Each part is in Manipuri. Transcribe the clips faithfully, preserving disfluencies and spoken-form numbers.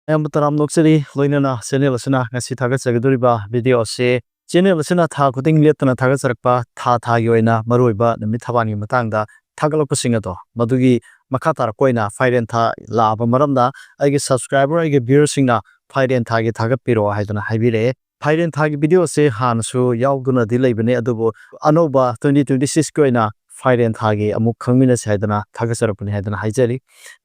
ꯑꯌꯥꯝꯕ ꯇꯔꯥꯝ ꯅꯣꯛꯆꯔꯤ꯫ ꯂꯣꯏꯅꯅ ꯆꯦꯅꯦꯜ ꯑꯁꯤꯅ ꯉꯁꯤ ꯊꯥꯒꯠꯆꯒꯗꯧꯔꯤꯕ ꯚꯤꯗꯤꯑꯣ ꯑꯁꯤ ꯆꯦꯅꯦꯜ ꯑꯁꯤꯅ ꯊꯥ ꯈꯨꯗꯤꯡ ꯂꯦꯞꯇꯅ ꯊꯥꯒꯠꯆꯔꯛꯄ ꯊꯥ ꯊꯥꯒꯤ ꯑꯣꯏꯅ ꯃꯔꯨꯑꯣꯏꯕ ꯅꯨꯃꯤꯠ ꯊꯕꯥꯟꯒꯤ ꯃꯇꯥꯡꯗ ꯊꯥꯒꯠꯂꯛꯄꯁꯤꯡ ꯑꯗꯣ ꯃꯗꯨꯒꯤ ꯃꯈꯥ ꯇꯥꯔꯛꯄ ꯑꯣꯏꯅ ꯐꯥꯏꯔꯦꯟ ꯊꯥ ꯂꯥꯛꯑꯕ ꯃꯔꯝꯅ ꯑꯩꯒꯤ subscriber, ꯑꯩꯒꯤ viewerꯁꯤꯡꯅ ꯐꯥꯏꯔꯦꯟ ꯊꯥꯒꯤ ꯊꯥꯒꯠꯄꯤꯔꯛꯑꯣ ꯍꯥꯏꯗꯨꯅ ꯍꯥꯏꯕꯤꯔꯛꯑꯦ꯫ ꯐꯥꯏꯔꯦꯟ ꯊꯥꯒꯤ ꯚꯤꯗꯤꯑꯣꯁꯦ ꯍꯥꯟꯅꯁꯨ ꯌꯥꯎꯗꯨꯅꯗꯤ ꯂꯩꯕꯅꯦ, ꯑꯗꯨꯕꯨ ꯑꯅꯧꯕ twenty twenty sixꯀꯤ ꯑꯣꯏꯅ ꯐꯥꯏꯔꯦꯟ ꯊꯥꯒꯤ ꯑꯃꯨꯛ ꯈꯪꯃꯤꯟꯅꯁꯦ ꯍꯥꯏꯗꯅ ꯊꯥꯒꯠꯆꯔꯛꯄꯅꯤ ꯍꯥꯏꯗꯅ ꯍꯥꯏꯖꯔꯤ꯫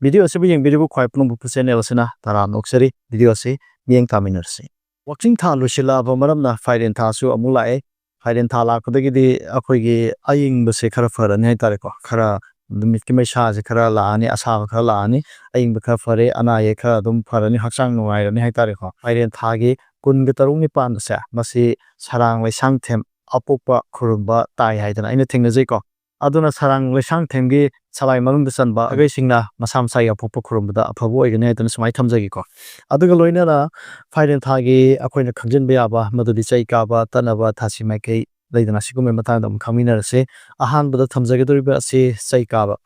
ꯚꯤꯗꯤꯑꯣ ꯑꯁꯤꯕꯨ ꯌꯦꯡꯕꯤꯔꯤꯕ ꯈ꯭ꯋꯥꯏ ꯄꯨꯝꯅꯃꯛꯄꯨ ꯆꯦꯅꯦꯜ ꯑꯁꯤꯅ ꯇꯔꯥꯝꯅ ꯑꯣꯛꯆꯔꯤ꯫ ꯚꯤꯗꯤꯑꯣ ꯑꯁꯤ ꯃꯤꯠꯌꯦꯡ ꯇꯥꯃꯤꯟꯅꯔꯁꯤ꯫ ꯋꯥꯛꯆꯤꯡ ꯊꯥ ꯂꯣꯏꯁꯤꯜꯂꯛꯑꯕ ꯃꯔꯝꯅ ꯐꯥꯏꯔꯦꯟ ꯊꯥꯁꯨ ꯑꯃꯨꯛ ꯂꯥꯛꯑꯦ꯫ ꯐꯥꯏꯔꯦꯟ ꯊꯥ ꯂꯥꯛꯄꯗꯒꯤꯗꯤ ꯑꯩꯈꯣꯏꯒꯤ ꯑꯏꯪꯕꯁꯦ ꯈꯔ ꯐꯔꯅꯤ ꯍꯥꯏꯇꯥꯔꯦꯀꯣ꯫ ꯈꯔ ꯅꯨꯃꯤꯠꯀꯤ ꯃꯩꯁꯥꯁꯦ ꯈꯔ ꯂꯥꯛꯑꯅꯤ, ꯑꯁꯥꯕ ꯈꯔ ꯂꯥꯛꯑꯅꯤ, ꯑꯏꯪꯕ ꯈꯔ ꯐꯔꯦ, ꯑꯅꯥ ꯑꯌꯦꯛ ꯈꯔ ꯑꯗꯨꯝ ꯐꯔꯅꯤ, ꯍꯛꯆꯥꯡ ꯅꯨꯡꯉꯥꯏꯔꯅꯤ ꯍꯥꯏꯇꯥꯔꯦꯀꯣ꯫ ꯐꯥꯏꯔꯦꯟ ꯊꯥꯒꯤ ꯀꯨꯟꯒ ꯇꯔꯨꯛꯅꯤ ꯄꯥꯟꯕꯁꯦ, ꯃꯁꯤ ꯁꯔꯥꯡ ꯂꯩꯁꯥꯡꯊꯦꯝ ꯑꯄꯣꯛꯄ ꯈꯨꯔꯨꯝꯕ ꯇꯥꯏ ꯍꯥꯏꯗꯅ ꯑꯩꯅ ꯊꯦꯡꯅꯖꯩꯀꯣ꯫ ꯑꯗꯨꯅ ꯁꯔꯥꯡ ꯂꯩꯁꯥꯡꯊꯦꯝꯒꯤ ꯁꯂꯥꯏ ꯃꯅꯨꯡꯗ ꯆꯟꯕ ꯁꯥꯒꯩꯁꯤꯡꯅ ꯃꯁꯥ ꯃꯁꯥꯒꯤ ꯑꯄꯣꯛꯄ ꯈꯨꯔꯨꯝꯕꯗ ꯑꯐꯕ ꯑꯣꯏꯒꯅꯤ ꯍꯥꯏꯗꯅ ꯁꯨꯃꯥꯏꯅ ꯊꯝꯖꯒꯦꯀꯣ꯫ ꯑꯗꯨꯒ ꯂꯣꯏꯅꯅ ꯐꯥꯏꯔꯦꯟ ꯊꯥꯒꯤ ꯑꯩꯈꯣꯏꯅ ꯈꯪꯖꯤꯟꯕ ꯌꯥꯕ, ꯃꯗꯨꯗꯤ ꯆꯩ ꯀꯥꯕ, ꯇꯠꯅꯕ, ꯊꯥꯁꯤ ꯃꯥꯏꯀꯩ ꯂꯩꯗꯅ, ꯁꯤꯒꯨꯝꯕꯒꯤ ꯃꯇꯥꯡꯗ ꯑꯃꯨꯛ ꯈꯪꯃꯤꯟꯅꯔꯁꯤ꯫ ꯑꯍꯥꯟꯕꯗ ꯊꯝꯖꯒꯗꯧꯔꯤꯕ ꯑꯁꯤ ꯆꯩ ꯀꯥꯕ꯫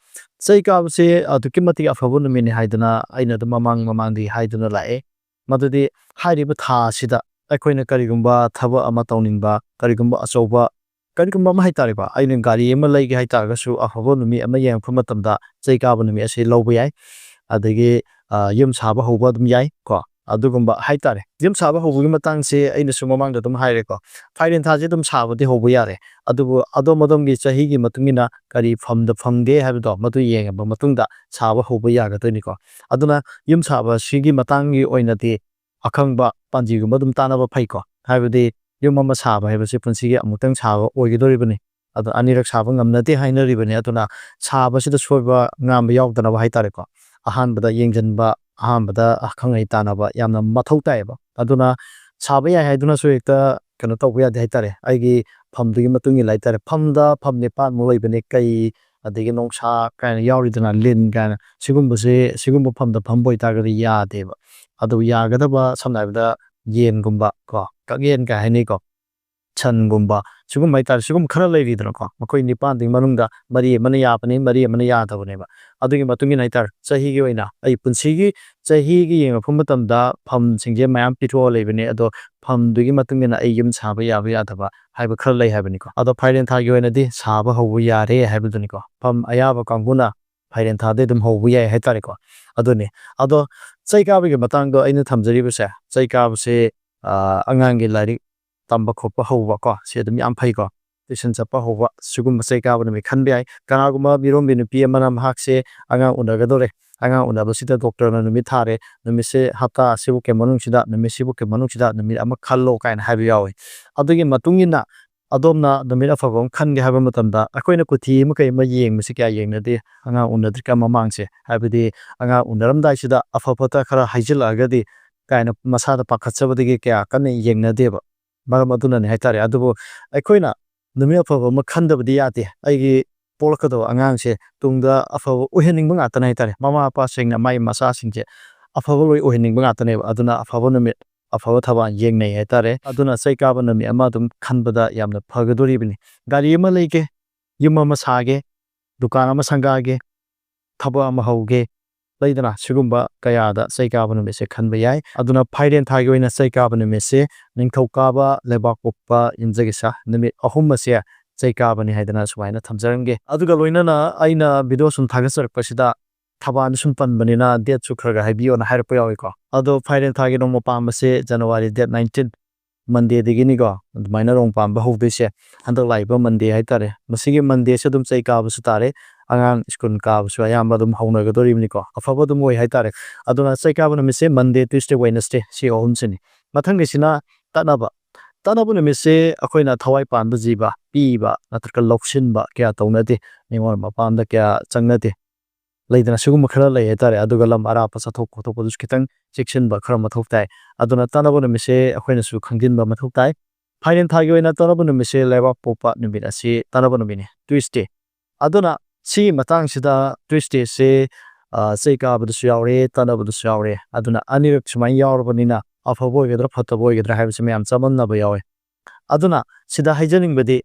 ꯆꯩ ꯀꯥꯕꯁꯦ ꯑꯗꯨꯛꯀꯤ ꯃꯇꯤꯛ ꯑꯐꯕ ꯅꯨꯃꯤꯠꯅꯤ ꯍꯥꯏꯗꯅ ꯑꯩꯅ ꯑꯗꯨꯝ ꯃꯃꯥꯡ ꯃꯃꯥꯡꯗꯒꯤ ꯍꯥꯏꯗꯨꯅ ꯂꯥꯛꯑꯦ꯫ ꯃꯗꯨꯗꯤ ꯍꯥꯏꯔꯤꯕ ꯊꯥ ꯑꯁꯤꯗ ꯑꯩꯈꯣꯏꯅ ꯀꯔꯤꯒꯨꯝꯕ ꯊꯕꯛ ꯑꯃ ꯇꯧꯅꯤꯡꯕ, ꯀꯔꯤꯒꯨꯝꯕ ꯑꯆꯧꯕ, ꯀꯔꯤꯒꯨꯝꯕ ꯑꯃ ꯍꯥꯏꯇꯥꯔꯦꯀꯣ, ꯑꯩꯅ ꯒꯥꯔꯤ ꯑꯃ ꯂꯩꯒꯦ ꯍꯥꯏꯇꯥꯔꯒꯁꯨ ꯑꯐꯕ ꯅꯨꯃꯤꯠ ꯑꯃ ꯌꯦꯡꯉꯛꯄ ꯃꯇꯝꯗ ꯆꯩ ꯀꯥꯕ ꯅꯨꯃꯤꯠ ꯑꯁꯤ ꯂꯧꯕ ꯌꯥꯏ꯫ ꯑꯗꯒꯤ, ꯑ, ꯌꯨꯝ ꯁꯥꯕ ꯍꯧꯕ ꯑꯗꯨꯝ ꯌꯥꯏ ꯀꯣ꯫ ꯑꯗꯨꯒꯨꯝꯕ ꯍꯥꯏꯇꯥꯔꯦ꯫ ꯌꯨꯝ ꯁꯥꯕ ꯍꯧꯕꯒꯤ ꯃꯇꯥꯡꯁꯦ ꯑꯩꯅꯁꯨ ꯃꯃꯥꯡꯗ ꯑꯗꯨꯝ ꯍꯥꯏꯔꯦꯀꯣ꯫ ꯐꯥꯏꯔꯦꯟ ꯊꯥꯁꯦ ꯑꯗꯨꯝ ꯁꯥꯕꯗꯤ ꯍꯧꯕ ꯌꯥꯔꯦ꯫ ꯑꯗꯨꯕꯨ ꯑꯗꯣꯝ ꯑꯗꯣꯝꯒꯤ ꯆꯍꯤꯒꯤ ꯃꯇꯨꯡ ꯏꯟꯅ ꯀꯔꯤ ꯐꯝꯗ ꯐꯝꯒꯦ ꯍꯥꯏꯕꯗꯣ ꯃꯗꯨ ꯌꯦꯡꯉꯕ ꯃꯇꯨꯡꯗ ꯁꯥꯕ ꯍꯧꯕ ꯌꯥꯒꯗꯣꯏꯅꯤꯀꯣ꯫ ꯑꯗꯨꯅ ꯌꯨꯝ ꯁꯥꯕ ꯑꯁꯤꯒꯤ ꯃꯇꯥꯡꯒꯤ ꯑꯣꯏꯅꯗꯤ ꯑꯈꯪꯕ ꯄꯥꯟꯖꯤꯒꯨꯝꯕ ꯑꯗꯨꯝ ꯇꯥꯟꯅꯕ ꯐꯩꯀꯣ꯫ ꯍꯥꯏꯕꯗꯤ ꯌꯨꯝ ꯑꯃ ꯁꯥꯕ ꯍꯥꯏꯕꯁꯤ ꯄꯨꯟꯁꯤꯒꯤ ꯑꯃꯨꯛꯇꯪ ꯁꯥꯕ ꯑꯣꯏꯒꯗꯧꯔꯤꯕꯅꯤ꯫ ꯑꯗꯣ ꯑꯅꯤꯔꯛ ꯁꯥꯕ ꯉꯝꯅꯗꯦ ꯍꯥꯏꯅꯔꯤꯕꯅꯤ꯫ ꯑꯗꯨꯅ ꯁꯥꯕꯁꯤꯗ ꯁꯣꯏꯕ ꯉꯥꯝꯕ ꯌꯥꯎꯗꯅꯕ ꯍꯥꯏꯇꯥꯔꯦꯀꯣ꯫ ꯑꯍꯥꯟꯕꯗ ꯌꯦꯡꯁꯤꯟꯕ, ꯑꯍꯥꯟꯕꯗ ꯑꯈꯪ ꯑꯍꯩ ꯇꯥꯟꯅꯕ ꯌꯥꯝꯅ ꯃꯊꯧ ꯇꯥꯏꯌꯦꯕ꯫ ꯑꯗꯨꯅ ꯁꯥꯕ ꯌꯥꯏ ꯍꯥꯏꯗꯨꯅꯁꯨ ꯍꯦꯛꯇ ꯀꯩꯅꯣ ꯇꯧꯕ ꯌꯥꯗꯦ ꯍꯥꯏꯇꯥꯔꯦ꯫ ꯑꯩꯒꯤ ꯐꯝꯗꯨꯒꯤ ꯃꯇꯨꯡ ꯏꯟꯅ ꯍꯥꯏꯇꯥꯔꯦ꯫ ꯐꯝꯗ ꯐꯝ ꯅꯤꯄꯥꯟꯃꯨꯛ ꯂꯩꯕꯅꯦ꯫ ꯀꯩ, ꯑꯗꯒꯤ ꯅꯣꯡꯁꯥ ꯀꯥꯏꯅ ꯌꯥꯎꯔꯤꯗꯅ, ꯂꯤꯟ ꯀꯥꯏꯅ, ꯁꯤꯒꯨꯝꯕꯁꯦ, ꯁꯤꯒꯨꯝꯕ ꯐꯝꯗ ꯐꯝꯕ ꯑꯣꯏꯇꯥꯔꯒꯗꯤ ꯌꯥꯗꯦꯕ꯫ ꯑꯗꯨ ꯌꯥꯒꯗꯕ ꯁꯝꯅ ꯍꯥꯏꯔꯕꯗ ꯌꯦꯟꯒꯨꯝꯕ ꯀꯣ, ꯀꯛꯌꯦꯟ ꯀꯥꯏ ꯍꯥꯏꯅꯩꯀꯣ꯫ ꯁꯟꯒꯨꯝꯕ, ꯁꯤꯒꯨꯝꯕ ꯍꯥꯏꯇꯥꯔꯦ, ꯁꯤꯒꯨꯝꯕ ꯈꯔ ꯂꯩꯔꯤꯗꯅꯀꯣ꯫ ꯃꯈꯣꯏ ꯅꯤꯄꯥꯟꯗꯨꯒꯤ ꯃꯅꯨꯡꯗ ꯃꯔꯤ ꯑꯃꯅ ꯌꯥꯕꯅꯤ, ꯃꯔꯤ ꯑꯃꯅ ꯌꯥꯗꯕꯅꯦꯕ꯫ ꯑꯗꯨꯒꯤ ꯃꯇꯨꯡ ꯏꯟꯅ ꯍꯥꯏꯇꯥꯔꯦ, ꯆꯍꯤꯒꯤ ꯑꯣꯏꯅ ꯑꯩ ꯄꯨꯟꯁꯤꯒꯤ ꯆꯍꯤꯒꯤ ꯌꯦꯡꯉꯛꯄ ꯃꯇꯝꯗ ꯐꯝꯁꯤꯡꯁꯦ ꯃꯌꯥꯝ ꯄꯤꯊꯣꯛꯑ ꯂꯩꯕꯅꯦ꯫ ꯑꯗꯣ ꯐꯝꯗꯨꯒꯤ ꯃꯇꯨꯡ ꯏꯟꯅ ꯑꯩ ꯌꯨꯝ ꯁꯥꯕ ꯌꯥꯕ ꯌꯥꯗꯕ ꯍꯥꯏꯕ ꯈꯔ ꯂꯩ ꯍꯥꯏꯕꯅꯤꯀꯣ꯫ ꯑꯗꯣ ꯐꯥꯏꯔꯦꯟ ꯊꯥꯒꯤ ꯑꯣꯏꯅꯗꯤ ꯁꯥꯕ ꯍꯧꯕ ꯌꯥꯔꯦ ꯍꯥꯏꯕꯗꯨꯅꯤꯀꯣ꯫ ꯐꯝ ꯑꯌꯥꯕ ꯀꯥꯡꯕꯨꯅ ꯐꯥꯏꯔꯦꯟ ꯊꯥꯗꯩ ꯑꯗꯨꯝ ꯍꯧꯕ ꯌꯥꯏ ꯍꯥꯏꯇꯥꯔꯦꯀꯣ꯫ ꯑꯗꯨꯅꯤ꯫ ꯑꯗꯣ ꯆꯩ ꯀꯥꯕꯒꯤ ꯃꯇꯥꯡꯗꯣ ꯑꯩꯅ ꯊꯝꯖꯔꯤꯕꯁꯦ, ꯆꯩ ꯀꯥꯕꯁꯦ, ꯑ, ꯑꯉꯥꯡꯒꯤ ꯂꯥꯏꯔꯤꯛ ꯇꯝꯕ ꯈꯣꯠꯄ ꯍꯧꯕ ꯀꯣ, ꯁꯤ ꯑꯗꯨꯝ ꯌꯥꯝ ꯐꯩꯀꯣ꯫ ꯇ꯭ꯌꯨꯁꯟ ꯆꯠꯄ ꯍꯧꯕ, ꯁꯤꯒꯨꯝꯕ ꯆꯩ ꯀꯥꯕ ꯅꯨꯃꯤꯠ ꯈꯟꯕ ꯌꯥꯏ꯫ ꯀꯅꯥꯒꯨꯝꯕ ꯃꯤꯔꯣꯟꯕꯤ ꯅꯨꯄꯤ ꯑꯃꯅ ꯃꯍꯥꯛꯁꯦ ꯑꯉꯥꯡ ꯎꯅꯒꯗꯧꯔꯦ, ꯑꯉꯥꯡ ꯎꯅꯕꯁꯤꯗ ꯗꯣꯛꯇꯔꯅ ꯅꯨꯃꯤꯠ ꯊꯥꯔꯦ, ꯅꯨꯃꯤꯠꯁꯦ ꯍꯞꯇꯥ ꯑꯁꯤꯕꯨꯛꯀꯤ ꯃꯅꯨꯡꯁꯤꯗ, ꯅꯨꯃꯤꯠꯁꯤꯕꯨꯛꯀꯤ ꯃꯅꯨꯡꯁꯤꯗ ꯅꯨꯃꯤꯠ ꯑꯃ ꯈꯜꯂꯣ ꯀꯥꯏꯅ ꯍꯥꯏꯕ ꯌꯥꯎꯋꯤ꯫ ꯑꯗꯨꯒꯤ ꯃꯇꯨꯡ ꯏꯟꯅ ꯑꯗꯣꯝꯅ ꯅꯨꯃꯤꯠ ꯑꯐꯕ ꯑꯃ ꯈꯟꯒꯦ ꯍꯥꯏꯕ ꯃꯇꯝꯗ, ꯑꯩꯈꯣꯏꯅ ꯀꯨꯊꯤ ꯑꯃ ꯀꯩ ꯑꯃ ꯌꯦꯡꯕꯁꯤ ꯀꯌꯥ ꯌꯦꯡꯅꯗꯦ ꯑꯉꯥꯡ ꯎꯅꯗ꯭ꯔꯤꯀꯥꯟ ꯃꯃꯥꯡꯁꯦ꯫ ꯍꯥꯏꯕꯗꯤ ꯑꯉꯥꯡ ꯎꯅꯔꯝꯗꯥꯏꯁꯤꯗ ꯑꯐ ꯐꯠꯇ ꯈꯔ ꯍꯥꯏꯖꯤꯜꯂꯛꯑꯒꯗꯤ ꯀꯥꯏꯅ ꯃꯁꯥꯗ ꯄꯥꯈꯠꯆꯕꯗꯒꯤ ꯀꯌꯥ ꯀꯟꯅ ꯌꯦꯡꯅꯗꯦꯕ꯫ ꯃꯔꯝ ꯑꯗꯨꯅꯅꯦ ꯍꯥꯏꯇꯥꯔꯦ꯫ ꯑꯗꯨꯕꯨ ꯑꯩꯈꯣꯏꯅ ꯅꯨꯃꯤꯠ ꯑꯐꯕ ꯑꯃ ꯈꯟꯗꯕꯗꯤ ꯌꯥꯗꯦ꯫ ꯑꯩꯒꯤ ꯄꯣꯛꯂꯛꯀꯗꯕ ꯑꯉꯥꯡꯁꯦ ꯇꯨꯡꯗ ꯑꯐꯕ ꯑꯣꯏꯍꯟꯅꯤꯡꯕ ꯉꯥꯛꯇꯅꯦ ꯍꯥꯏꯇꯥꯔꯦ꯫ ꯃꯃꯥ ꯃꯄꯥꯁꯤꯡꯅ ꯃꯥꯒꯤ ꯃꯆꯥꯁꯤꯡꯁꯦ ꯑꯐꯕ ꯂꯣꯏ ꯑꯣꯏꯍꯟꯅꯤꯡꯕ ꯉꯥꯛꯇꯅꯦꯕ꯫ ꯑꯗꯨꯅ ꯑꯐꯕ ꯅꯨꯃꯤꯠ, ꯑꯐꯕ ꯊꯕꯥꯜ ꯌꯦꯡꯅꯩ ꯍꯥꯏꯇꯥꯔꯦ꯫ ꯑꯗꯨꯅ ꯆꯩ ꯀꯥꯕ ꯅꯨꯃꯤꯠ ꯑꯃ ꯑꯗꯨꯝ ꯈꯟꯕꯗ ꯌꯥꯝꯅ ꯐꯒꯗꯣꯔꯤꯕꯅꯤ꯫ ꯒꯥꯔꯤ ꯑꯃ ꯂꯩꯒꯦ, ꯌꯨꯝ ꯑꯃ ꯁꯥꯒꯦ, ꯗꯨꯀꯥꯟ ꯑꯃ ꯁꯪꯒꯥꯒꯦ, ꯊꯕꯛ ꯑꯃ ꯍꯧꯒꯦ, ꯂꯩꯗꯅ, ꯁꯤꯒꯨꯝꯕ ꯀꯌꯥꯗ ꯆꯩ ꯀꯥꯕ ꯅꯨꯃꯤꯠꯁꯦ ꯈꯟꯕ ꯌꯥꯏ꯫ ꯑꯗꯨꯅ ꯐꯥꯏꯔꯦꯟ ꯊꯥꯒꯤ ꯑꯣꯏꯅ ꯆꯩ ꯀꯥꯕ ꯅꯨꯃꯤꯠꯁꯦ ꯅꯤꯡꯊꯧꯀꯥꯕ, ꯂꯩꯕꯥꯛꯄꯣꯛꯄ, ꯌꯨꯝꯖꯀꯩꯁ ꯅꯨꯃꯤꯠ ꯑꯍꯨꯝ ꯑꯁꯦ ꯆꯩ ꯀꯥꯕꯅꯤ ꯍꯥꯏꯗꯅ ꯁꯨꯃꯥꯏꯅ ꯊꯝꯖꯔꯝꯒꯦ꯫ ꯑꯗꯨꯒ ꯂꯣꯏꯅꯅ ꯑꯩꯅ ꯚꯤꯗꯤꯑꯣ ꯁꯨꯝ ꯊꯥꯒꯠꯆꯔꯛꯄꯁꯤꯗ ꯊꯕꯥꯜꯗ ꯁꯨꯝ ꯄꯟꯕꯅꯤꯅ ꯗꯦꯠꯁꯨ ꯈꯔ ꯈꯔ ꯍꯥꯏꯕꯤꯌꯣꯅ ꯍꯥꯏꯔꯛꯄ ꯌꯥꯎꯏꯀꯣ꯫ ꯑꯗꯣ ꯐꯥꯏꯔꯦꯟ ꯊꯥꯒꯤ ꯅꯣꯡꯃ ꯄꯥꯟꯕꯁꯦ January date nineteen, Mondayꯗꯒꯤꯅꯤꯀꯣ, ꯑꯗꯨꯃꯥꯏꯅ ꯅꯣꯡ ꯄꯥꯟꯕ ꯍꯧꯗꯣꯏꯁꯦ꯫ ꯍꯟꯗꯛ ꯂꯥꯛꯏꯕ Monday ꯍꯥꯏꯇꯥꯔꯦ, ꯃꯁꯤꯒꯤ Mondayꯁꯦ ꯑꯗꯨꯝ ꯆꯩ ꯀꯥꯕꯁꯨ ꯇꯥꯔꯦ꯫ ꯑꯉꯥꯡ ꯁ꯭ꯀꯨꯜ ꯀꯥꯕꯁꯨ ꯑꯌꯥꯝꯕ ꯑꯗꯨꯝ ꯍꯧꯅꯒꯗꯣꯔꯤꯕꯅꯤꯀꯣ, ꯑꯐꯕ ꯑꯗꯨꯝ ꯑꯣꯏ ꯍꯥꯏꯇꯥꯔꯦ꯫ ꯑꯗꯨꯅ ꯆꯩ ꯀꯥꯕ ꯅꯨꯃꯤꯠꯁꯦ Monday, Tuesday, Wednesday, ꯁꯤ ꯑꯍꯨꯝꯁꯤꯅꯤ꯫ ꯃꯊꯪꯒꯤꯁꯤꯅ ꯇꯠꯅꯕ꯫ ꯇꯠꯅꯕ ꯅꯨꯃꯤꯠꯁꯦ ꯑꯩꯈꯣꯏꯅ ꯊꯋꯥꯏ ꯄꯥꯟꯕ ꯖꯤꯕ ꯄꯤꯕ ꯅꯠꯇ꯭ꯔꯒ ꯂꯧꯁꯤꯟꯕ ꯀꯌꯥ ꯇꯧꯅꯗꯦ, ꯅꯤꯉꯣꯜ ꯃꯄꯥꯝꯗ ꯀꯌꯥ ꯆꯪꯅꯗꯦ꯫ ꯂꯩꯗꯅ, ꯁꯤꯒꯨꯝꯕ ꯈꯔ ꯂꯩ ꯍꯥꯏꯇꯥꯔꯦ꯫ ꯑꯗꯨꯒ ꯂꯝ ꯑꯔꯥꯞꯄ ꯆꯠꯊꯣꯛ ꯈꯣꯠꯇꯣꯛꯄꯗꯨꯁꯨ ꯈꯤꯇꯪ ꯆꯦꯛꯁꯤꯟꯕ ꯈꯔ ꯃꯊꯧ ꯇꯥꯏ꯫ ꯑꯗꯨꯅ ꯇꯠꯅꯕ ꯅꯨꯃꯤꯠꯁꯦ ꯑꯩꯈꯣꯏꯅꯁꯨ ꯈꯪꯖꯤꯟꯕ ꯃꯊꯧ ꯇꯥꯏ꯫ ꯐꯥꯏꯔꯦꯟ ꯊꯥꯒꯤ ꯑꯣꯏꯅ ꯇꯠꯅꯕ ꯅꯨꯃꯤꯠꯁꯦ ꯂꯩꯕꯥꯛ ꯄꯣꯛꯄ ꯅꯨꯃꯤꯠ ꯑꯁꯤ ꯇꯠꯅꯕ ꯅꯨꯃꯤꯠꯅꯤ, Tuesday꯫ ꯑꯗꯨꯅ ꯁꯤꯒꯤ ꯃꯇꯥꯡꯁꯤꯗ Tuesdayꯁꯦ, ꯑ, ꯆꯩ ꯀꯥꯕꯗꯁꯨ ꯌꯥꯎꯔꯦ, ꯇꯠꯅꯕꯗꯁꯨ ꯌꯥꯎꯔꯦ꯫ ꯑꯗꯨꯅ ꯑꯅꯤꯔꯛ ꯁꯨꯃꯥꯏꯅ ꯌꯥꯎꯔꯕꯅꯤꯅ ꯑꯐꯕ ꯑꯣꯏꯒꯗ꯭ꯔꯥ ꯐꯠꯇꯕ ꯑꯣꯏꯒꯗ꯭ꯔꯥ ꯍꯥꯏꯕꯁꯤ ꯃꯌꯥꯝ ꯆꯃꯝꯅꯕ ꯌꯥꯎꯋꯦ꯫ ꯑꯗꯨꯅ ꯁꯤꯗ ꯍꯥꯏꯖꯅꯤꯡꯕꯗꯤ,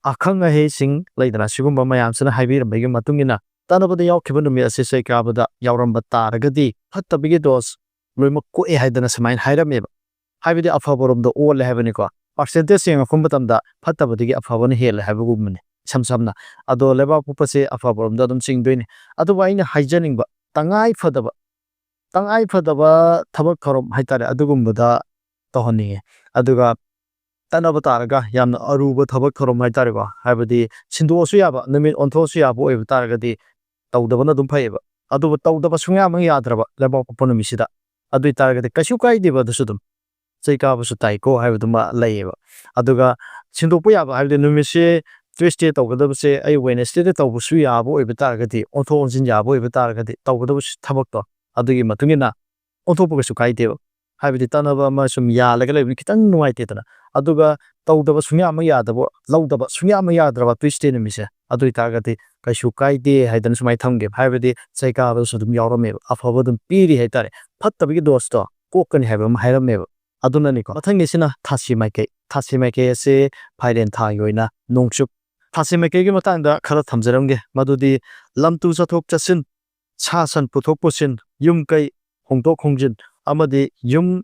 ꯑꯈꯪ ꯑꯍꯩꯁꯤꯡ ꯂꯩꯗꯅ, ꯁꯤꯒꯨꯝꯕ ꯃꯌꯥꯝꯁꯤꯅ ꯍꯥꯏꯕꯤꯔꯝꯕꯒꯤ ꯃꯇꯨꯡ ꯏꯟꯅ, ꯇꯥꯟꯅꯕꯗ ꯌꯥꯎꯈꯤꯕ ꯅꯨꯃꯤꯠ ꯑꯁꯤ ꯆꯩꯀꯥꯕꯗ ꯌꯥꯎꯔꯝꯕ ꯇꯥꯔꯒꯗꯤ, ꯐꯠꯇꯕꯒꯤ ꯗꯣꯁ ꯂꯣꯏꯅꯃꯛ ꯀꯣꯛꯑꯦ ꯍꯥꯏꯗꯅ ꯁꯨꯃꯥꯏꯅ ꯍꯥꯏꯔꯝꯃꯦꯕ꯫ ꯍꯥꯏꯕꯗꯤ ꯑꯐꯕꯔꯣꯝꯗ ꯑꯣꯜꯂꯦ ꯍꯥꯏꯕꯅꯤꯀꯣ꯫ ꯄꯥꯔꯁꯦꯟꯇꯦꯖ ꯌꯦꯡꯉꯛꯄ ꯃꯇꯝꯗ ꯐꯠꯇꯕꯗꯒꯤ ꯑꯐꯕꯅ ꯍꯦꯜꯂꯦ ꯍꯥꯏꯕꯒꯨꯝꯕꯅꯤ, ꯏꯁꯝ ꯁꯝꯅ꯫ ꯑꯗꯣ ꯂꯩꯕꯥꯛ ꯄꯣꯛꯄꯁꯦ ꯑꯐꯕꯔꯣꯝꯗ ꯑꯗꯨꯝ ꯆꯤꯡꯗꯣꯏꯅꯤ꯫ ꯑꯗꯨꯕꯨ ꯑꯩꯅ ꯍꯥꯏꯖꯅꯤꯡꯕ, ꯇꯉꯥꯏ ꯐꯗꯕ, ꯇꯉꯥꯏ ꯐꯗꯕ ꯊꯕꯛ ꯊꯧꯔꯝ ꯍꯥꯏꯇꯥꯔꯦ, ꯑꯗꯨꯒꯨꯝꯕꯗ ꯇꯧꯍꯟꯅꯤꯡꯉꯦ꯫ ꯑꯗꯨꯒ ꯇꯠꯅꯕ ꯇꯥꯔꯒ ꯌꯥꯝꯅ ꯑꯔꯨꯕ ꯊꯕꯛ ꯊꯧꯔꯝ ꯍꯥꯏꯇꯥꯔꯦꯀꯣ, ꯍꯥꯏꯕꯗꯤ ꯁꯤꯟꯗꯣꯛꯑꯁꯨ ꯌꯥꯕ, ꯅꯨꯃꯤꯠ ꯑꯣꯟꯊꯣꯛꯑꯁꯨ ꯌꯥꯕ ꯑꯣꯏꯕ ꯇꯥꯔꯒꯗꯤ ꯇꯧꯗꯕꯅ ꯑꯗꯨꯝ ꯐꯩꯌꯦꯕ꯫ ꯑꯗꯨꯕꯨ ꯇꯧꯗꯕ ꯁꯨꯡꯌꯥꯃꯛ ꯌꯥꯗ꯭ꯔꯕ ꯂꯩꯕꯥꯛ ꯄꯣꯛꯄ ꯅꯨꯃꯤꯠꯁꯤꯗ, ꯑꯗꯨ ꯑꯣꯏꯇꯥꯔꯒꯗꯤ ꯀꯩꯁꯨ ꯀꯥꯏꯗꯦꯕ꯫ ꯑꯗꯨꯁꯨ ꯑꯗꯨꯝ ꯆꯩ ꯀꯥꯕꯁꯨ ꯇꯥꯏꯀꯣ ꯍꯥꯏꯕꯗꯨꯃ ꯂꯩꯌꯦꯕ꯫ ꯑꯗꯨꯒ ꯁꯤꯟꯗꯣꯛꯄ ꯌꯥꯕ ꯍꯥꯏꯕꯗꯤ ꯅꯨꯃꯤꯠꯁꯦ Tuesday ꯇꯧꯒꯗꯕꯁꯦ ꯑꯩ Wednesdayꯗ ꯇꯧꯕꯁꯨ ꯌꯥꯕ ꯑꯣꯏꯕ ꯇꯥꯔꯒꯗꯤ, ꯑꯣꯟꯊꯣꯛ ꯑꯣꯟꯁꯤꯟ ꯌꯥꯕ ꯑꯣꯏꯕ ꯇꯥꯔꯒꯗꯤ, ꯇꯧꯒꯗꯕ ꯊꯕꯛꯇꯣ ꯑꯗꯨꯒꯤ ꯃꯇꯨꯡ ꯏꯟꯅ ꯑꯣꯟꯊꯣꯛꯄ ꯀꯩꯁꯨ ꯀꯥꯏꯗꯦꯕ꯫ ꯍꯥꯏꯕꯗꯤ ꯇꯠꯅꯕ ꯑꯃ ꯁꯨꯝ ꯌꯥꯜꯂꯒ ꯂꯩꯕꯅꯤ, ꯈꯤꯇꯪ ꯅꯨꯡꯉꯥꯏꯇꯦꯗꯅ꯫ ꯑꯗꯨꯒ ꯇꯧꯗꯕ ꯁꯨꯡꯌꯥꯃꯛ ꯌꯥꯗꯕ, ꯂꯧꯗꯕ ꯁꯨꯡꯌꯥꯃꯛ ꯌꯥꯗ꯭ꯔꯕ Tuesday ꯅꯨꯃꯤꯠꯁꯦ, ꯑꯗꯨ ꯑꯣꯏꯇꯥꯔꯒꯗꯤ ꯀꯩꯁꯨ ꯀꯥꯏꯗꯦ ꯍꯥꯏꯗꯅ ꯁꯨꯃꯥꯏꯅ ꯊꯝꯒꯦꯕ꯫ ꯍꯥꯏꯕꯗꯤ ꯆꯩ ꯀꯥꯕꯗꯁꯨ ꯑꯗꯨꯝ ꯌꯥꯎꯔꯝꯃꯦꯕ, ꯑꯐꯕ ꯑꯗꯨꯝ ꯄꯤꯔꯤ ꯍꯥꯏꯇꯥꯔꯦ, ꯐꯠꯇꯕꯒꯤ ꯗꯣꯁꯇꯣ ꯀꯣꯛꯀꯅꯤ ꯍꯥꯏꯕ ꯑꯃ ꯍꯥꯏꯔꯝꯃꯦꯕ꯫ ꯑꯗꯨꯅꯅꯤꯀꯣ꯫ ꯃꯊꯪꯒꯤꯁꯤꯅ ꯊꯥꯁꯤ ꯃꯥꯏꯀꯩ꯫ ꯊꯥꯁꯤ ꯃꯥꯏꯀꯩ ꯑꯁꯤ ꯐꯥꯏꯔꯦꯟ ꯊꯥꯒꯤ ꯑꯣꯏꯅ ꯅꯣꯡꯆꯨꯞ꯫ ꯊꯥꯁꯤ ꯃꯥꯏꯀꯩꯒꯤ ꯃꯇꯥꯡꯗ ꯈꯔ ꯊꯝꯖꯔꯝꯒꯦ, ꯃꯗꯨꯗꯤ ꯂꯝ ꯇꯨ ꯆꯠꯊꯣꯛ ꯆꯠꯁꯤꯟ, ꯁꯥ ꯁꯟ ꯄꯨꯊꯣꯛ ꯄꯨꯁꯤꯟ, ꯌꯨꯝ ꯀꯩ ꯍꯣꯡꯗꯣꯛ ꯍꯣꯡꯖꯤꯟ, ꯑꯃꯗꯤ ꯌꯨꯝ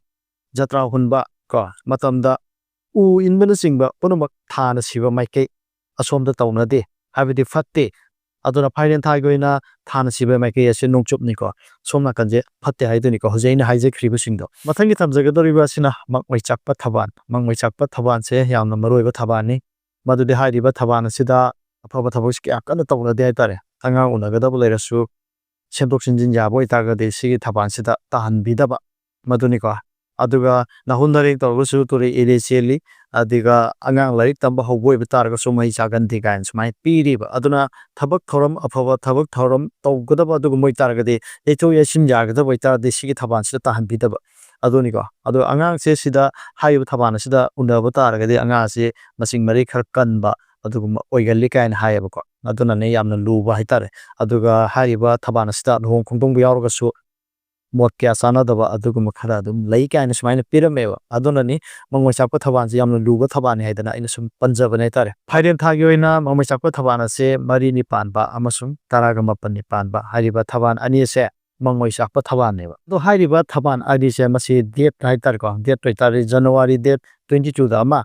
ꯖꯇ꯭ꯔꯥ ꯍꯨꯟꯕ ꯀꯣ ꯃꯇꯝꯗ ꯎ ꯏꯟꯕꯅꯆꯤꯡꯕ ꯄꯨꯝꯅꯃꯛ ꯊꯥꯅ ꯁꯤꯕ ꯃꯥꯏꯀꯩ ꯑꯁꯣꯝꯗ ꯇꯧꯅꯗꯦ, ꯍꯥꯏꯕꯗꯤ ꯐꯠꯇꯦ꯫ ꯑꯗꯨꯅ ꯐꯥꯏꯔꯦꯟ ꯊꯥꯒꯤ ꯑꯣꯏꯅ ꯊꯥꯅ ꯁꯤꯕ ꯃꯥꯏꯀꯩ ꯑꯁꯤ ꯅꯣꯡꯆꯨꯞꯅꯤꯀꯣ꯫ ꯁꯣꯝ ꯅꯥꯀꯟꯁꯦ ꯐꯠꯇꯦ ꯍꯥꯏꯗꯣꯏꯅꯤꯀꯣ, ꯍꯧꯖꯤꯛ ꯑꯩꯅ ꯍꯥꯏꯖꯈ꯭ꯔꯤꯕꯁꯤꯡꯗꯣ꯫ ꯃꯊꯪꯒꯤ ꯊꯝꯖꯒꯗꯧꯔꯤꯕ ꯑꯁꯤꯅ ꯃꯪꯑꯣꯏ ꯆꯥꯛꯄ ꯊꯕꯥꯟ꯫ ꯃꯪꯑꯣꯏ ꯆꯥꯛꯄ ꯊꯕꯥꯟꯁꯦ ꯌꯥꯝꯅ ꯃꯔꯨꯑꯣꯏꯕ ꯊꯕꯥꯟꯅꯤ꯫ ꯃꯗꯨꯗꯤ ꯍꯥꯏꯔꯤꯕ ꯊꯕꯥꯟ ꯑꯁꯤꯗ ꯑꯐꯕ ꯊꯕꯛꯁꯤ ꯀꯌꯥ ꯀꯟꯅ ꯇꯧꯅꯗꯦ ꯍꯥꯏꯇꯥꯔꯦ꯫ ꯑꯉꯥꯡ ꯎꯅꯒꯗꯕ ꯂꯩꯔꯁꯨ, ꯁꯦꯝꯗꯣꯛ ꯁꯦꯝꯖꯤꯟ ꯌꯥꯕ ꯑꯣꯏꯇꯥꯔꯒꯗꯤ ꯁꯤꯒꯤ ꯊꯕꯥꯟꯁꯤꯗ ꯇꯥꯍꯟꯕꯤꯗꯕ, ꯃꯗꯨꯅꯤꯀꯣ꯫ ꯑꯗꯨꯒ ꯅꯥꯍꯨꯠ ꯅꯥꯔꯦꯡ ꯇꯧꯔꯒꯁꯨ ꯇꯨꯔꯦ ꯏꯔꯦ ꯆꯦꯜꯂꯤ, ꯑꯗꯨꯒ ꯑꯉꯥꯡ ꯂꯥꯏꯔꯤꯛ ꯇꯝꯕ ꯍꯧꯕ ꯑꯣꯏꯕ ꯇꯥꯔꯒꯁꯨ ꯃꯍꯩ ꯆꯥꯒꯟꯗꯦ ꯀꯥꯏꯅ ꯁꯨꯃꯥꯏꯅ ꯄꯤꯔꯤꯕ꯫ ꯑꯗꯨꯅ ꯊꯕꯛ ꯊꯧꯔꯝ, ꯑꯐꯕ ꯊꯕꯛ ꯊꯧꯔꯝ ꯇꯧꯒꯗꯕ ꯑꯗꯨꯒꯨꯝꯕ ꯑꯣꯏꯇꯥꯔꯒꯗꯤ, ꯌꯩꯊꯣꯛ ꯌꯩꯁꯤꯟ ꯌꯥꯒꯗꯕ ꯑꯣꯏꯇꯥꯔꯗꯤ ꯁꯤꯒꯤ ꯊꯕꯥꯟꯁꯤꯗ ꯇꯥꯍꯟꯕꯤꯗꯕ꯫ ꯑꯗꯨꯅꯤꯀꯣ꯫ ꯑꯗꯣ ꯑꯉꯥꯡꯁꯦ ꯁꯤꯗ, ꯍꯥꯏꯔꯤꯕ ꯊꯕꯥꯟ ꯑꯁꯤꯗ ꯎꯅꯕ ꯇꯥꯔꯒꯗꯤ ꯑꯉꯥꯡ ꯑꯁꯤ ꯃꯁꯤꯡ ꯃꯔꯤ ꯈꯔ ꯀꯟꯕ ꯑꯗꯨꯒꯨꯝꯕ ꯑꯣꯏꯒꯜꯂꯤ ꯀꯥꯏꯅ ꯍꯥꯏꯌꯦꯕꯀꯣ꯫ ꯑꯗꯨꯅꯅꯦ ꯌꯥꯝꯅ ꯂꯨꯕ ꯍꯥꯏꯇꯥꯔꯦ꯫ ꯑꯗꯨꯒ ꯍꯥꯏꯔꯤꯕ ꯊꯕꯥꯟ ꯑꯁꯤꯗ ꯂꯨꯍꯣꯡ ꯈꯣꯡꯗꯣꯡꯕ ꯌꯥꯎꯔꯒꯁꯨ ꯃꯣꯠ ꯀꯌꯥ ꯆꯥꯟꯅꯗꯕ ꯑꯗꯨꯒꯨꯝꯕ ꯈꯔ ꯑꯗꯨꯝ ꯂꯩ ꯀꯥꯏꯅ ꯁꯨꯃꯥꯏꯅ ꯄꯤꯔꯝꯃꯦꯕ꯫ ꯑꯗꯨꯅꯅꯤ ꯃꯪꯉꯣꯏ ꯆꯥꯛꯄ ꯊꯕꯥꯟꯁꯦ ꯌꯥꯝꯅ ꯂꯨꯕ ꯊꯕꯥꯟꯅꯤ ꯍꯥꯏꯗꯅ ꯑꯩꯅ ꯁꯨꯝ ꯄꯟꯖꯕꯅꯦ ꯍꯥꯏꯇꯥꯔꯦ꯫ ꯐꯥꯏꯔꯦꯟ ꯊꯥꯒꯤ ꯑꯣꯏꯅ ꯃꯪꯉꯣꯏ ꯆꯥꯛꯄ ꯊꯕꯥꯟ ꯑꯁꯦ ꯃꯔꯤꯅꯤ ꯄꯥꯟꯕ ꯑꯃꯁꯨꯡ ꯇꯔꯥꯒ ꯃꯥꯄꯟꯅꯤ ꯄꯥꯟꯕ ꯍꯥꯏꯔꯤꯕ ꯊꯕꯥꯟ ꯑꯅꯤ ꯑꯁꯦ ꯃꯪꯉꯣꯏ ꯆꯥꯛꯄ ꯊꯕꯥꯟꯅꯦꯕ꯫ ꯑꯗꯣ ꯍꯥꯏꯔꯤꯕ ꯊꯕꯥꯟ ꯑꯅꯤꯁꯦ ꯃꯁꯤ date ꯍꯥꯏꯇꯥꯔꯦꯀꯣ, date ꯑꯣꯏꯇꯥꯔꯗꯤ January date twenty twoꯗ ꯑꯃ,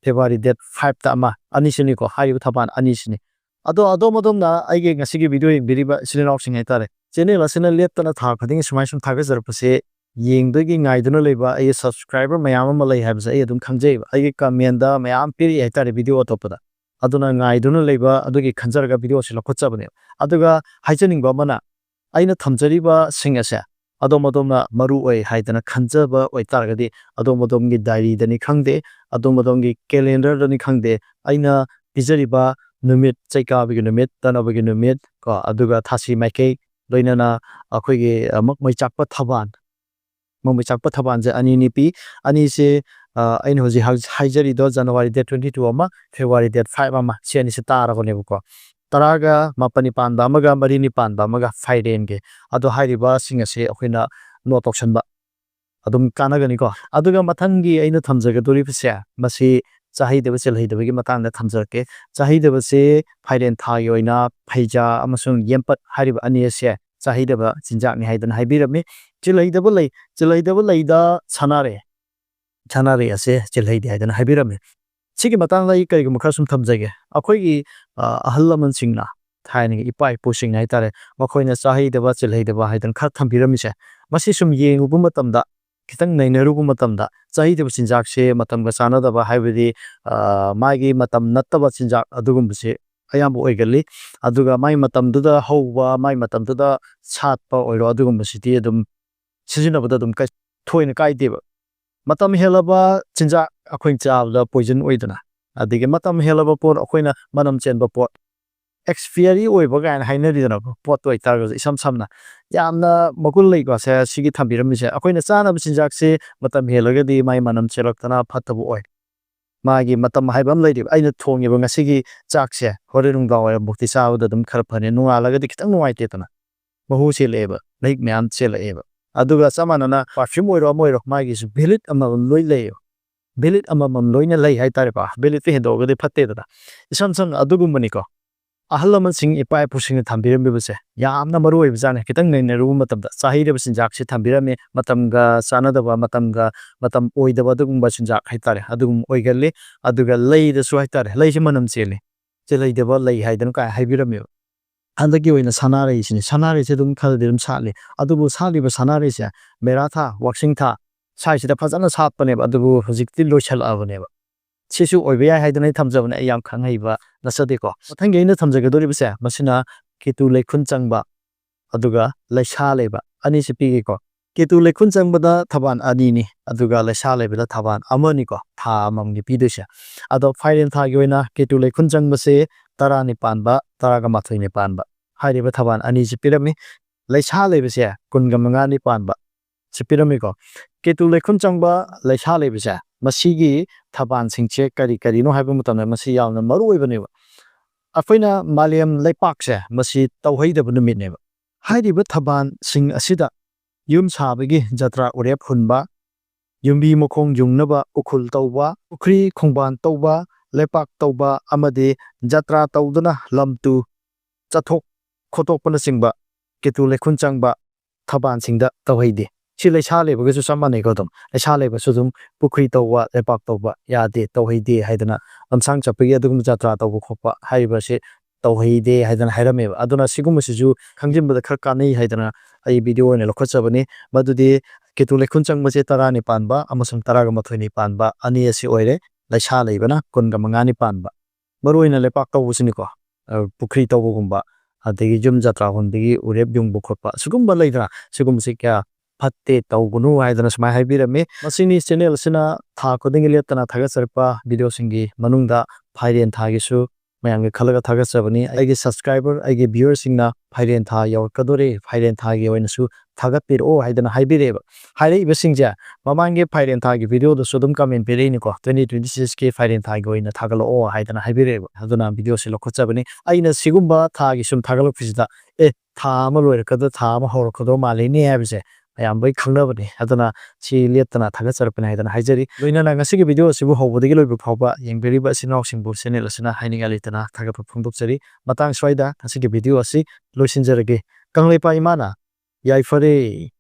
February date fiveꯇ ꯑꯃ, ꯑꯅꯤꯁꯤꯅꯤꯀꯣ, ꯍꯥꯏꯔꯤꯕ ꯊꯕꯥꯟ ꯑꯅꯤꯁꯤꯅꯤ꯫ ꯑꯗꯣ ꯑꯗꯣꯝ ꯑꯗꯣꯝꯅ ꯑꯩꯒꯤ ꯉꯁꯤꯒꯤ video ꯌꯦꯡꯕꯤꯔꯤꯕ ꯏꯆꯤꯜ ꯏꯅꯥꯎꯁꯤꯡ ꯍꯥꯏꯇꯥꯔꯦ, channel ꯑꯁꯤꯅ ꯂꯦꯞꯇꯅ ꯊꯥ ꯈꯨꯗꯤꯡꯒꯤ ꯁꯨꯃꯥꯏ ꯁꯨꯝ ꯊꯥꯒꯠꯆꯔꯛꯄꯁꯦ ꯌꯦꯡꯗꯣꯏꯒꯤ ꯉꯥꯏꯗꯨꯅ ꯂꯩꯕ ꯑꯩꯒꯤ subscriber ꯃꯌꯥꯝ ꯑꯃ ꯂꯩ ꯍꯥꯏꯕꯁꯦ ꯑꯩ ꯑꯗꯨꯝ ꯈꯪꯖꯩꯕ꯫ ꯑꯩꯒꯤ commentꯗ ꯃꯌꯥꯝ ꯄꯤꯔꯛꯏ ꯍꯥꯏꯇꯥꯔꯦ video ꯑꯇꯣꯞꯄꯗ꯫ ꯑꯗꯨꯅ ꯉꯥꯏꯗꯨꯅ ꯂꯩꯕ ꯑꯗꯨꯒꯤ ꯈꯟꯖꯔꯒ videoꯁꯦ ꯂꯧꯈꯠꯆꯕꯅꯦꯕ꯫ ꯑꯗꯨꯒ ꯍꯥꯏꯖꯅꯤꯡꯕ ꯑꯃꯅ, ꯑꯩꯅ ꯊꯝꯖꯔꯤꯕꯁꯤꯡ ꯑꯁꯦ ꯑꯗꯣꯝ ꯑꯗꯣꯝꯅ ꯃꯔꯨ ꯑꯣꯏ ꯍꯥꯏꯗꯅ ꯈꯟꯖꯕ ꯑꯣꯏꯇꯥꯔꯒꯗꯤ ꯑꯗꯣꯝ ꯑꯗꯣꯝꯒꯤ diaryꯗꯅꯤ ꯈꯪꯗꯦ, ꯑꯗꯣꯝ ꯑꯗꯣꯝꯒꯤ calendarꯗꯅꯤ ꯈꯪꯗꯦ, ꯑꯩꯅ ꯄꯤꯖꯔꯤꯕ ꯅꯨꯃꯤꯠ, ꯆꯩꯀꯥꯕꯒꯤ ꯅꯨꯃꯤꯠ, ꯇꯅꯕꯒꯤ ꯅꯨꯃꯤꯠ ꯀꯣ, ꯑꯗꯨꯒ ꯊꯥꯁꯤ ꯃꯥꯏꯀꯩ, ꯂꯣꯏꯅꯅ ꯑꯩꯈꯣꯏꯒꯤ, ꯑ, ꯃꯛ-, ꯃꯩ ꯆꯥꯛꯄ ꯊꯕꯥꯟ, ꯃꯃꯩ ꯆꯥꯛꯄ ꯊꯕꯥꯟꯁꯦ ꯑꯅꯤꯅꯤ ꯄꯤ꯫ ꯑꯅꯤꯁꯦ, ꯑ, ꯑꯩꯅ ꯍꯧꯖꯤꯛ ꯍꯥꯏ-, ꯍꯥꯏꯖꯔꯤꯗꯣ January date twenty two ꯑꯃ, February date five ꯑꯃ, ꯁꯤ ꯑꯅꯤꯁꯦ ꯇꯥꯔꯕꯅꯦꯕꯀꯣ꯫ ꯇꯔꯥꯒ ꯃꯥꯄꯟꯅꯤ ꯄꯥꯟꯕ ꯑꯃꯒ ꯃꯔꯤꯅꯤ ꯄꯥꯟꯕ ꯑꯃꯒ ꯐꯥꯏꯔꯦꯟꯒꯤ꯫ ꯑꯗꯣ ꯍꯥꯏꯔꯤꯕꯁꯤꯡ ꯑꯁꯦ ꯑꯩꯈꯣꯏꯅ note ꯇꯧꯁꯟꯕ ꯑꯗꯨꯝ ꯀꯥꯟꯅꯒꯅꯤꯀꯣ꯫ ꯑꯗꯨꯒ ꯃꯊꯪꯒꯤ ꯑꯩꯅ ꯊꯝꯖꯒꯗꯧꯔꯤꯕꯁꯦ, ꯃꯁꯤ ꯆꯥꯍꯩꯗꯕ ꯆꯤꯜꯍꯩꯗꯕꯒꯤ ꯃꯇꯥꯡꯗ ꯊꯝꯖꯔꯛꯀꯦ꯫ ꯆꯥꯍꯩꯗꯕꯁꯦ ꯐꯥꯏꯔꯦꯟ ꯊꯥꯒꯤ ꯑꯣꯏꯅ ꯐꯩꯖꯥ ꯑꯃꯁꯨꯡ ꯌꯦꯝꯄꯠ ꯍꯥꯏꯔꯤꯕ ꯑꯅꯤ ꯑꯁꯦ ꯆꯥꯍꯩꯗꯕ ꯆꯤꯟꯖꯥꯛꯅꯤ ꯍꯥꯏꯗꯅ ꯍꯥꯏꯕꯤꯔꯝꯃꯤ꯫ ꯆꯤꯜꯍꯩꯗꯕ ꯂꯩ, ꯆꯤꯜꯍꯩꯗꯕ ꯂꯩꯗ ꯁꯅꯥꯔꯩ, ꯁꯅꯥꯔꯩ ꯑꯁꯦ ꯆꯤꯜꯍꯩꯗꯦ ꯍꯥꯏꯗꯅ ꯍꯥꯏꯕꯤꯔꯝꯃꯤ꯫ ꯁꯤꯒꯤ ꯃꯇꯥꯡꯗ ꯑꯩ ꯀꯔꯤꯒꯨꯝꯕ ꯈꯔ ꯁꯨꯝ ꯊꯝꯖꯒꯦ꯫ ꯑꯩꯈꯣꯏꯒꯤ, ꯑ, ꯑꯍꯜ ꯂꯃꯟꯁꯤꯡꯅ, ꯊꯥꯏꯅꯒꯤ ꯏꯄꯥ ꯏꯄꯨꯁꯤꯡꯅ ꯍꯥꯏꯇꯥꯔꯦ, ꯃꯈꯣꯏꯅ ꯆꯥꯍꯩꯗꯕ ꯆꯤꯜꯍꯩꯗꯕ ꯍꯥꯏꯗꯅ ꯈꯔ ꯊꯝꯕꯤꯔꯝꯃꯤꯁꯦ, ꯃꯁꯤ ꯁꯨꯝ ꯌꯦꯡꯉꯨꯕ ꯃꯇꯝꯗ, ꯈꯤꯇꯪ ꯅꯩꯅꯔꯨꯕ ꯃꯇꯝꯗ, ꯆꯥꯍꯩꯗꯕ ꯆꯤꯟꯖꯥꯛꯁꯦ ꯃꯇꯝꯒ ꯆꯥꯟꯅꯗꯕ, ꯍꯥꯏꯕꯗꯤ, ꯑ, ꯃꯥꯒꯤ ꯃꯇꯝ ꯅꯠꯇꯕ ꯆꯤꯟꯖꯥꯛ ꯑꯗꯨꯒꯨꯝꯕꯁꯦ ꯑꯌꯥꯝꯕ ꯑꯣꯏꯒꯜꯂꯤ꯫ ꯑꯗꯨꯒ ꯃꯥꯏ ꯃꯇꯝꯗꯨꯗ ꯍꯧꯕ, ꯃꯥꯏ ꯃꯇꯝꯗꯨꯗ ꯁꯥꯠꯄ ꯑꯣꯏꯔꯣ, ꯑꯗꯨꯒꯨꯝꯕꯁꯤꯗꯤ ꯑꯗꯨꯝ ꯁꯤꯖꯤꯟꯅꯕꯗ ꯑꯗꯨꯝ ꯀꯩ-, ꯊꯣꯏꯅ ꯀꯥꯏꯗꯦꯕ꯫ ꯃꯇꯝ ꯍꯦꯜꯂꯕ ꯆꯤꯟꯖꯥꯛ ꯑꯩꯈꯣꯏꯅ ꯆꯥꯕꯗ poison ꯑꯣꯏꯗꯅ, ꯑꯗꯒꯤ ꯃꯇꯝ ꯍꯦꯜꯂꯕ ꯄꯣꯠ, ꯑꯩꯈꯣꯏꯅ ꯃꯅꯝ ꯆꯦꯟꯕ ꯄꯣꯠ, expiry ꯑꯣꯏꯕ ꯀꯥꯏꯅ ꯍꯥꯏꯅꯔꯤꯗꯅꯀꯣ, ꯄꯣꯠꯇꯣ ꯑꯣꯏꯇꯥꯔꯒꯁꯨ ꯏꯁꯝ ꯁꯝꯅ ꯌꯥꯝꯅ ꯃꯒꯨꯟ ꯂꯩꯕꯁꯦ ꯁꯤꯒꯤ ꯊꯝꯕꯤꯔꯝꯃꯤꯁꯦ, ꯑꯩꯈꯣꯏꯅ ꯆꯥꯅꯕ ꯆꯤꯟꯖꯥꯛꯁꯦ ꯃꯇꯝ ꯍꯦꯜꯂꯒꯗꯤ ꯃꯥꯏ ꯃꯅꯝ ꯆꯦꯜꯂꯛꯇꯅ ꯐꯠꯇꯕ ꯑꯣꯏ꯫ ꯃꯥꯒꯤ ꯃꯇꯝ ꯍꯥꯏꯕ ꯑꯃ ꯂꯩꯔꯤꯕ꯫ ꯑꯩꯅ ꯊꯣꯡꯉꯤꯕ ꯉꯁꯤꯒꯤ ꯆꯥꯛꯁꯦ ꯍꯣꯔꯦꯟ ꯅꯨꯡꯗꯥꯡ ꯋꯥꯏꯔꯝꯐꯥꯎꯗꯤ ꯆꯥꯕꯗ ꯑꯗꯨꯝ ꯈꯔ ꯐꯅꯤ, ꯅꯣꯡꯉꯥꯜꯂꯒꯗꯤ ꯈꯤꯇꯪ ꯅꯨꯡꯉꯥꯏꯇꯦꯗꯅ, ꯃꯍꯨ ꯆꯦꯜꯂꯛꯑꯦꯕ, ꯃꯍꯤꯛ ꯃꯌꯥꯝ ꯆꯦꯜꯂꯛꯑꯦꯕ꯫ ꯑꯗꯨꯒ ꯆꯞ ꯃꯥꯟꯅꯅ perfume ꯑꯣꯏꯔꯣ ꯑꯃ ꯑꯣꯏꯔꯣ, ꯃꯥꯒꯤꯁꯨ valid ꯑꯃꯃꯝ ꯂꯣꯏ ꯂꯩꯌꯦꯕ꯫ Valid ꯑꯃꯃꯝ ꯂꯣꯏꯅ ꯂꯩ ꯍꯥꯏꯇꯥꯔꯦꯀꯣ꯫ Validꯇ ꯍꯦꯟꯗꯣꯛꯑꯒꯗꯤ ꯐꯠꯇꯦꯗꯅ꯫ ꯏꯁꯝ ꯁꯝꯅ ꯑꯗꯨꯒꯨꯝꯕꯅꯤꯀꯣ꯫ ꯑꯍꯜ ꯂꯃꯟꯁꯤꯡ, ꯏꯄꯥ ꯏꯄꯨꯁꯤꯡꯅ ꯊꯝꯕꯤꯔꯝꯕꯤꯕꯁꯦ ꯌꯥꯝꯅ ꯃꯔꯨ ꯑꯣꯏꯕꯖꯥꯠꯅꯤ꯫ ꯈꯤꯇꯪ ꯅꯩꯅꯔꯨꯕ ꯃꯇꯝꯗ ꯆꯥꯍꯩꯗꯕ ꯆꯤꯟꯖꯥꯛꯁꯤ ꯊꯝꯕꯤꯔꯝꯃꯤ, ꯃꯇꯝꯒ ꯆꯥꯟꯅꯗꯕ, ꯃꯇꯝꯒ, ꯃꯇꯝ ꯑꯣꯏꯗꯕ ꯑꯗꯨꯒꯨꯝꯕ ꯆꯤꯟꯖꯥꯛ ꯍꯥꯏꯇꯥꯔꯦ, ꯑꯗꯨꯒꯨꯝꯕ ꯑꯣꯏꯒꯜꯂꯤ꯫ ꯑꯗꯨꯒ ꯂꯩꯗꯁꯨ ꯍꯥꯏꯇꯥꯔꯦ, ꯂꯩꯁꯦ ꯃꯅꯝ ꯆꯦꯜꯂꯤ, ꯆꯦꯜꯍꯩꯗꯕ ꯂꯩ ꯍꯥꯏꯗꯅ ꯀꯥꯏ ꯍꯥꯏꯕꯤꯔꯝꯃꯦꯕ꯫ ꯍꯟꯗꯛꯀꯤ ꯑꯣꯏꯅ ꯁꯅꯥꯔꯩꯁꯤꯅꯤ꯫ ꯁꯅꯥꯔꯩꯁꯦ ꯑꯗꯨꯝ ꯈꯔꯗꯤ ꯑꯗꯨꯝ ꯁꯥꯠꯂꯤ꯫ ꯑꯗꯨꯕꯨ ꯁꯥꯠꯂꯤꯕ ꯁꯅꯥꯔꯩꯁꯦ ꯃꯦꯔꯥ ꯊꯥ, ꯋꯥꯛꯆꯤꯡ ꯊꯥ ꯁ꯭ꯋꯥꯏꯁꯤꯗ ꯐꯖꯅ ꯁꯥꯠꯄꯅꯦꯕ꯫ ꯑꯗꯨꯕꯨ ꯍꯧꯖꯤꯛꯇꯤ ꯂꯣꯏꯁꯜꯂꯛꯑꯕꯅꯦꯕ꯫ ꯁꯤꯁꯨ ꯑꯣꯏꯕ ꯌꯥꯏ ꯍꯥꯏꯗꯅ ꯑꯩ ꯊꯝꯖꯕꯅꯦ꯫ ꯑꯩ ꯌꯥꯝ ꯈꯪ ꯍꯩꯕ ꯅꯠꯆꯗꯦꯀꯣ꯫ ꯃꯊꯪꯒꯤ ꯑꯩꯅ ꯊꯝꯖꯒꯗꯧꯔꯤꯕꯁꯦ, ꯃꯁꯤꯅ ꯀꯦꯇꯨ ꯂꯩꯈꯨꯟ ꯆꯪꯕ ꯑꯗꯨꯒ ꯂꯩꯁꯥ ꯂꯩꯕ ꯑꯅꯤꯁꯤ ꯄꯤꯒꯦꯀꯣ꯫ ꯀꯦꯇꯨ ꯂꯩꯈꯨꯟ ꯆꯪꯕꯗ ꯊꯕꯥꯟ ꯑꯅꯤꯅꯤ, ꯑꯗꯨꯒ ꯂꯩꯁꯥ ꯂꯩꯕꯗ ꯊꯕꯥꯟ ꯑꯃꯅꯤꯀꯣ꯫ ꯊꯥ ꯑꯃꯃꯝꯒꯤ ꯄꯤꯗꯣꯏꯁꯦ꯫ ꯑꯗꯣ ꯐꯥꯏꯔꯦꯟ ꯊꯥꯒꯤ ꯑꯣꯏꯅ ꯀꯦꯇꯨ ꯂꯩꯈꯨꯟ ꯆꯪꯕꯁꯦ ꯇꯔꯥꯅꯤ ꯄꯥꯟꯕ, ꯇꯔꯥꯒ ꯃꯥꯊꯣꯏꯅꯤ ꯄꯥꯟꯕ ꯍꯥꯏꯔꯤꯕ ꯊꯕꯥꯟ ꯑꯅꯤꯁꯤ ꯄꯤꯔꯝꯃꯤ꯫ ꯂꯩꯁꯥ ꯂꯩꯕꯁꯦ ꯀꯨꯟꯒ ꯃꯉꯥꯅꯤ ꯄꯥꯟꯕ ꯁꯤ ꯄꯤꯔꯝꯃꯤꯀꯣ꯫ ꯀꯦꯇꯨ ꯂꯩꯈꯨꯟ ꯆꯪꯕ ꯂꯩꯁꯥ ꯂꯩꯕꯁꯦ, ꯃꯁꯤꯒꯤ ꯊꯕꯥꯟꯁꯤꯡꯁꯦ ꯀꯔꯤ ꯀꯔꯤꯅꯣ ꯍꯥꯏꯕ ꯃꯇꯝꯗ ꯃꯁꯤ ꯌꯥꯝꯅ ꯃꯔꯨ ꯑꯣꯏꯕꯅꯦꯕ꯫ ꯑꯩꯈꯣꯏꯅ ꯃꯥꯂꯦꯝ ꯂꯩꯄꯥꯛꯁꯦ ꯃꯁꯤ ꯇꯧꯍꯩꯗꯕ ꯅꯨꯃꯤꯠꯅꯦꯕ꯫ ꯍꯥꯏꯔꯤꯕ ꯊꯕꯥꯟꯁꯤꯡ ꯑꯁꯤꯗ ꯌꯨꯝ ꯁꯥꯕꯒꯤ ꯖꯇ꯭ꯔꯥ ꯎꯔꯦꯞ ꯍꯨꯟꯕ, ꯌꯨꯝꯕꯤ ꯃꯈꯣꯡ ꯌꯨꯡꯅꯕ ꯎꯈꯨꯜ ꯇꯧꯕ, ꯄꯨꯈ꯭ꯔꯤ ꯈꯣꯡꯕꯥꯟ ꯇꯧꯕ, ꯂꯩꯄꯥꯛ ꯇꯧꯕ ꯑꯃꯗꯤ ꯖꯇ꯭ꯔꯥ ꯇꯧꯗꯨꯅ ꯂꯝ ꯇꯨ ꯆꯠꯊꯣꯛ ꯈꯣꯠꯇꯣꯛꯄꯅꯆꯤꯡꯕ ꯀꯦꯇꯨ ꯂꯩꯈꯨꯟ ꯆꯪꯕ ꯊꯕꯥꯟꯁꯤꯡꯗ ꯇꯧꯍꯩꯗꯦ꯫ ꯁꯤ ꯂꯩꯁꯥ ꯂꯩꯕꯒꯁꯨ ꯆꯞ ꯃꯥꯟꯅꯩꯀꯣ꯫ ꯑꯗꯨꯝ ꯂꯩꯁꯥ ꯂꯩꯕꯁꯨ ꯑꯗꯨꯝ ꯄꯨꯈ꯭ꯔꯤ ꯇꯧꯕ, ꯂꯩꯄꯥꯛ ꯇꯧꯕ ꯌꯥꯗꯦ, ꯇꯧꯍꯩꯗꯦ ꯍꯥꯏꯗꯅ, ꯂꯝꯁꯥꯡ ꯆꯠꯄꯒꯤ ꯑꯗꯨꯒꯨꯝꯕ ꯖꯇ꯭ꯔꯥ ꯇꯧꯕ ꯈꯣꯠꯄ ꯍꯥꯏꯔꯤꯕꯁꯤ ꯇꯧꯍꯩꯗꯦ ꯍꯥꯏꯗꯅ ꯍꯥꯏꯔꯝꯃꯦꯕ꯫ ꯑꯗꯨꯅ ꯁꯤꯒꯨꯝꯕꯁꯤꯁꯨ ꯈꯪꯖꯤꯟꯕꯗ ꯈꯔ ꯀꯥꯟꯅꯩ ꯍꯥꯏꯗꯅ ꯑꯩ ꯚꯤꯗꯤꯑꯣ ꯑꯣꯏꯅ ꯂꯧꯈꯠꯆꯕꯅꯤ꯫ ꯃꯗꯨꯗꯤ ꯀꯦꯇꯨ ꯂꯩꯈꯨꯟ ꯆꯪꯕꯁꯦ ꯇꯔꯥꯅꯤ ꯄꯥꯟꯕ ꯑꯃꯁꯨꯡ ꯇꯔꯥꯒ ꯃꯥꯊꯣꯏꯅꯤ ꯄꯥꯟꯕ ꯑꯅꯤ ꯑꯁꯤ ꯑꯣꯏꯔꯦ꯫ ꯂꯩꯁꯥ ꯂꯩꯕꯅ ꯀꯨꯟꯒ ꯃꯉꯥꯅꯤ ꯄꯥꯟꯕ꯫ ꯃꯔꯨꯑꯣꯏꯅ ꯂꯩꯄꯥꯛ ꯇꯧꯕꯁꯤꯅꯤꯀꯣ꯫ ꯑ, ꯄꯨꯈ꯭ꯔꯤ ꯇꯧꯕꯒꯨꯝꯕ, ꯑꯗꯒꯤ ꯌꯨꯝ ꯖꯇ꯭ꯔꯥ ꯍꯨꯟꯕꯒꯤ ꯎꯔꯦꯞ ꯌꯨꯡꯕ ꯈꯣꯠꯄ, ꯁꯤꯒꯨꯝꯕ ꯂꯩꯗꯅ, ꯁꯤꯒꯨꯝꯕꯁꯤ ꯀꯌꯥ ꯐꯠꯇꯦ, ꯇꯧꯒꯅꯨ ꯍꯥꯏꯗꯅ ꯁꯨꯃꯥꯏꯅ ꯍꯥꯏꯕꯤꯔꯝꯃꯤ꯫ ꯃꯁꯤꯅꯤ ꯆꯦꯅꯦꯜ ꯑꯁꯤꯅ ꯊꯥ ꯈꯨꯗꯤꯡꯒꯤ ꯂꯦꯞꯇꯅ ꯊꯥꯒꯠꯆꯔꯛꯄ ꯚꯤꯗꯤꯑꯣꯁꯤꯡꯒꯤ ꯃꯅꯨꯡꯗ ꯐꯥꯏꯔꯦꯟ ꯊꯥꯒꯤꯁꯨ ꯃꯌꯥꯝꯒꯤ ꯈꯜꯂꯒ ꯊꯥꯒꯠꯆꯕꯅꯤ꯫ ꯑꯩꯒꯤ subscriber, ꯑꯩꯒꯤ viewerꯁꯤꯡꯅ ꯐꯥꯏꯔꯦꯟ ꯊꯥ ꯌꯧꯔꯛꯀꯗꯣꯔꯦ, ꯐꯥꯏꯔꯦꯟ ꯊꯥꯒꯤ ꯑꯣꯏꯅꯁꯨ ꯊꯥꯒꯠꯄꯤꯔꯛꯑꯣ ꯍꯥꯏꯗꯅ ꯍꯥꯏꯕꯤꯔꯛꯑꯦꯕ꯫ ꯍꯥꯏꯔꯛꯏꯕꯁꯤꯡꯁꯦ ꯃꯃꯥꯡꯒꯤ ꯐꯥꯏꯔꯦꯟ ꯊꯥꯒꯤ ꯚꯤꯗꯤꯑꯣꯗꯁꯨ ꯑꯗꯨꯝ comment ꯄꯤꯔꯛꯏꯅꯤꯀꯣ, "twenty twenty sixꯀꯤ ꯐꯥꯏꯔꯦꯟ ꯊꯥꯒꯤ ꯑꯣꯏꯅ ꯊꯥꯒꯠꯂꯛꯑꯣ" ꯍꯥꯏꯗꯅ ꯍꯥꯏꯕꯤꯔꯛꯑꯦꯕ꯫ ꯑꯗꯨꯅ ꯚꯤꯗꯤꯑꯣꯁꯦ ꯂꯧꯈꯠꯆꯕꯅꯤ꯫ ꯑꯩꯅ ꯁꯤꯒꯨꯝꯕ ꯊꯥꯒꯤ ꯁꯨꯝ ꯊꯥꯒꯠꯂꯛꯄꯁꯤꯗ, "ꯑꯦ, ꯊꯥ ꯑꯃ ꯂꯣꯏꯔꯛꯀꯗ, ꯊꯥ ꯑꯃ ꯍꯧꯔꯛꯀꯗꯧ ꯃꯥꯜꯂꯤꯅꯦ" ꯍꯥꯏꯕꯁꯦ ꯃꯌꯥꯝ ꯂꯣꯏ ꯈꯪꯅꯕꯅꯤ꯫ ꯑꯗꯨꯅ ꯁꯤ ꯂꯦꯞꯇꯅ ꯊꯥꯒꯠꯆꯔꯛꯄꯅꯤ ꯍꯥꯏꯗꯅ ꯍꯥꯏꯖꯔꯤ꯫ ꯂꯣꯏꯅꯅ ꯉꯁꯤꯒꯤ video ꯑꯁꯤꯕꯨ ꯍꯧꯕꯗꯒꯤ ꯂꯣꯏꯕ ꯐꯥꯎꯕ ꯌꯦꯡꯕꯤꯔꯤꯕ ꯏꯆꯤꯟ ꯏꯅꯥꯎꯁꯤꯡꯕꯨ channel ꯑꯁꯤꯅ ꯍꯥꯏꯅꯤꯡꯉꯥꯏ ꯂꯩꯇꯅ ꯊꯥꯒꯠꯄ ꯐꯣꯡꯗꯣꯛꯆꯔꯤ꯫ ꯃꯇꯥꯡ ꯁ꯭ꯋꯥꯏꯗ ꯉꯁꯤꯒꯤ video ꯑꯁꯤ ꯂꯣꯏꯁꯤꯟꯖꯔꯒꯦ꯫ ꯀꯪꯂꯩꯄꯥꯛ ꯏꯃꯥꯅ ꯌꯥꯏꯐꯔꯦ꯫